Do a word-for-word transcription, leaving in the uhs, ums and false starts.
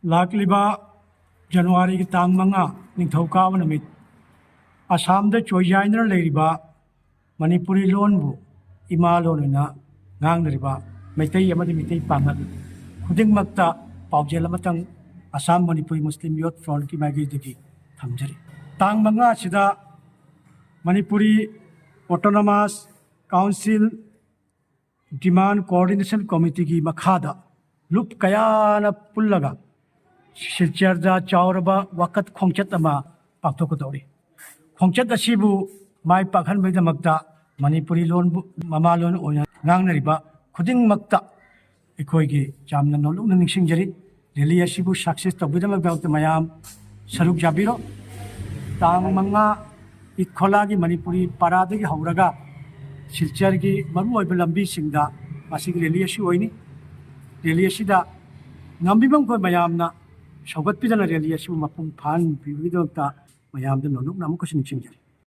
ꯂꯥꯛꯂꯤꯕ ꯖꯅꯋꯥꯔꯤꯒꯤ ꯇꯥꯡ ꯃꯉꯥ, ꯅꯤꯡꯊꯧꯀꯥꯕ ꯅꯨꯃꯤꯠ, ꯑꯁꯥꯝꯗ ꯆꯣꯏꯖꯥꯏꯅꯔ ꯂꯩꯔꯤꯕ ꯃꯅꯤꯄꯨꯔꯤ ꯂꯣꯟꯕꯨ ꯏꯃꯥ ꯂꯣꯟ ꯑꯣꯏꯅ ꯉꯥꯡꯅꯔꯤꯕ ꯃꯩꯇꯩ ꯑꯃꯗꯤ ꯃꯩꯇꯩ ꯄꯥꯉꯜ ꯈꯨꯗꯤꯡꯃꯛꯇ ꯄꯥꯎꯖꯦꯜ ꯑꯃꯇꯪ ꯑꯁꯥꯝ ꯃꯅꯤꯄꯨꯔꯤ ꯃꯨꯁꯂꯤꯝ ꯌꯨꯠ ꯐ꯭ꯔꯣꯟꯠꯀꯤ ꯃꯥꯏꯀꯩꯗꯒꯤ ꯊꯝꯖꯔꯤ꯫ ꯇꯥꯡ ꯃꯉꯥ ꯑꯁꯤꯗ ꯃꯅꯤꯄꯨꯔꯤ ꯑꯣꯇꯣꯅꯣꯃꯁ ꯀꯥꯎꯟꯁꯤꯜ ꯗꯤꯃꯥꯟ ꯀꯣꯑꯣꯔꯗꯤꯅꯦꯁꯟ ꯀꯣꯃꯤꯇꯤꯒꯤ ꯃꯈꯥꯗ ꯂꯨꯞ ꯀꯌꯥꯅ ꯄꯨꯜꯂꯒ ꯁꯤꯜꯆꯔꯗ ꯆꯥꯎꯔꯕ ꯋꯥꯀꯠ ꯈꯣꯡꯆꯠ ꯑꯃ ꯄꯥꯡꯊꯣꯛꯀꯗꯧꯔꯤ꯫ ꯈꯣꯡꯆꯠ ꯑꯁꯤꯕꯨ ꯃꯥꯏ ꯄꯥꯛꯍꯟꯕꯒꯤꯗꯃꯛꯇ ꯃꯅꯤꯄꯨꯔꯤ ꯂꯣꯟꯕꯨ ꯃꯃꯥ ꯂꯣꯟ ꯑꯣꯏꯅ ꯉꯥꯡꯅꯔꯤꯕ ꯈꯨꯗꯤꯡꯃꯛꯇ ꯑꯩꯈꯣꯏꯒꯤ ꯌꯥꯝꯅ ꯅꯣꯂꯨꯛꯅ ꯅꯤꯡꯁꯤꯡꯖꯔꯤ꯫ ꯔꯦꯂꯤ ꯑꯁꯤꯕꯨ ꯁꯛꯁꯦꯁ ꯇꯧꯕꯒꯤꯗꯃꯛꯇ ꯃꯌꯥꯝ ꯁꯔꯨꯛ ꯌꯥꯕꯤꯔꯣ꯫ ꯇꯥꯡ ꯃꯉꯥ ꯏꯠꯈꯣꯂꯥꯒꯤ ꯃꯅꯤꯄꯨꯔꯤ ꯄꯔꯥꯗꯒꯤ ꯍꯧꯔꯒ ꯁꯤꯜꯆꯔꯒꯤ ꯃꯔꯨꯑꯣꯏꯕ ꯂꯝꯕꯤꯁꯤꯡꯗ ꯃꯁꯤꯒꯤ ꯔꯦꯂꯤ ꯑꯁꯤ ꯑꯣꯏꯅꯤ꯫ ꯔꯦꯂꯤ ꯑꯁꯤꯗ ꯉꯝꯕꯤꯕ ꯃꯈꯣꯏ ꯃꯌꯥꯝꯅ ꯁꯧꯒꯠꯄꯤꯗꯅ ꯔꯦꯂꯤ ꯑꯁꯤꯕꯨ ꯃꯄꯨꯡ ꯐꯥꯍꯟꯕꯤꯕꯒꯤꯗꯃꯛꯇ ꯃꯌꯥꯝꯗ ꯅꯣꯂꯨꯛꯅ ꯑꯃꯨꯛꯀꯁꯨ ꯅꯤꯡꯁꯤꯡꯖꯔꯤ꯫